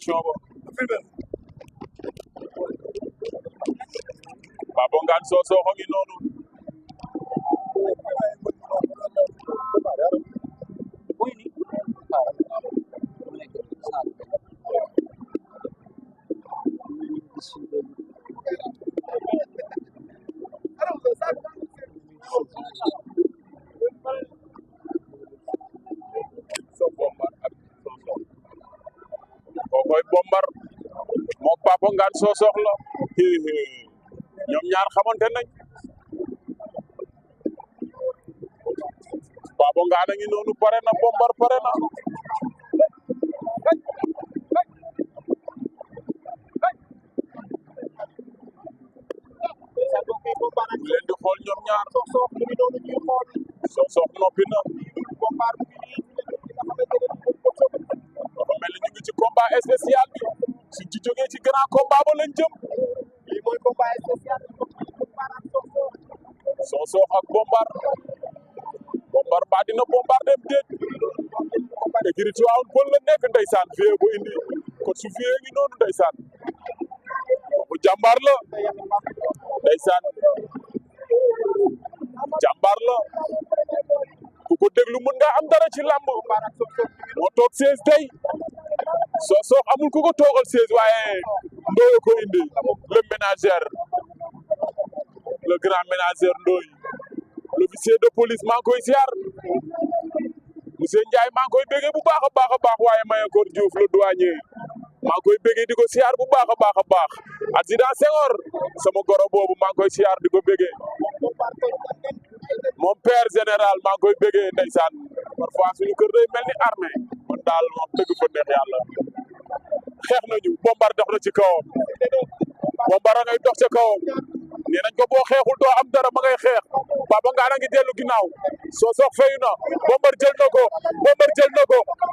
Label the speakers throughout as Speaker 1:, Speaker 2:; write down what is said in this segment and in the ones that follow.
Speaker 1: confrontation ba Papa Ngane Sokh a ngi noonu kokoy Bombar mook Papa Ngane Sokh la ñoom ñaar xamante nañ Papa Ngane a ngi noonu pare na Bombar pare na ñu leen di xool ñoom ñaar Sokh noppi na dafa mel ni ñu ngi ci combat spécial bi suñ ci jógee ci grand combat ba lañ jëm Sokh ak Bombar ba dina Bombar dem déet écurie Tivaouane Peulh la nekk ndeysaan fii bu indi ko su fii ngi noonu ndeysaan bu jàmbaar la ndeysaan jàmbaar la ku ko déglu mën nga am dara ci làmb moo toog 16 tey Sokh amul ku ko toogal 16 waaye Ndoye ko indi le ménagère le grand ménagère Ndoye l'officier de police maa ngi koy ziar monsieur Ndiaye maa ngi koy béggee bu baax a baax waaye Mayakor Diouf le douanier maa ngi koy béggee di ko ziar bu baax a baax adjudant Senghor sama goro boobu maa ngi koy ziar di ko béggee mon père général maa ngi koy béggee ndeysaan parfois suñu kër day mel ni armée man daal wax dëgg fa neex yàlla xeex nañu Bombar dox na ci kawam Bombar a ngay dox ca kawam nee nañ ko boo xeexul doo am dara ma ngay xeex Papa Ngane a ngi dellu ginnaaw Sokh fayu na Bombar jël na ko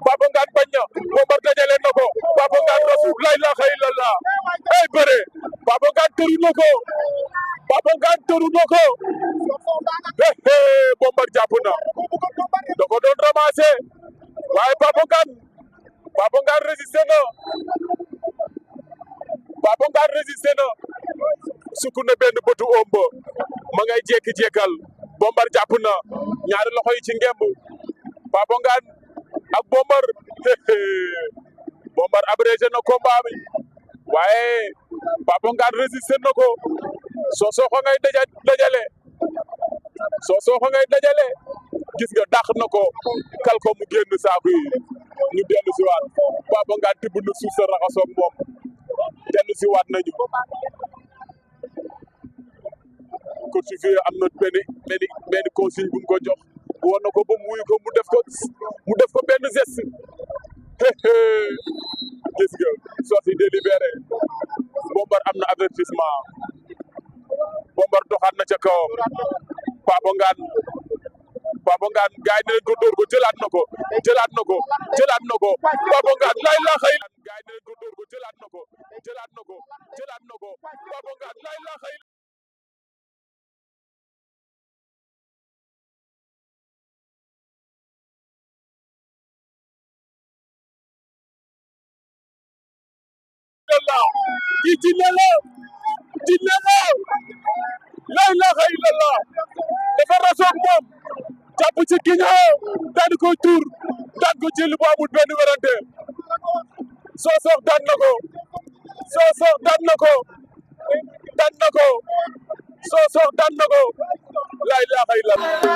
Speaker 1: Papa Ngane bañ na Bombar dajale na ko Papa Ngane rasul la ilaha illallah ay bëre Papa Ngane tëru na ko Bombar jàpp na da ko doon ramasser waaye Papa Ngane résisté na sukk na benn bëtu omba ma ngay jékki-jékkal Bombar jàpp na ñaari loxo yi ci ngemb Papa Ngane ak Bombar Bombar abrégé na combat bi waaye Papa Ngane résisté na ko Sokh ngay dajale gis nga dàq na ko kal ko mu génn saaku yi ñu dellu si waat Papa Ngane tibb na suuf sa raxasoog moom dellu si waat nañu ko su fi am na benn consigne bu mu ko jox woon na ko ba mu wuyu ko mu def ko benn geste gis nga sortie délibérée Bombar am na avertissement Bombar doxaat na ca kawam Papa Ngane gaay ne leen ko dóor ko jëlaat na ko Papa Ngane lay la xëy gaay ne leen ko dóor ko jëlaat na ko Papa Ngane lay la xëy kii jinne la la ilaha illallah dafa rasoog moom jàpp ci ginnaaw daan ko tuur daan ko jël bu amul benn werante Sokh daan na ko Sokh daan na ko la ilaha illallah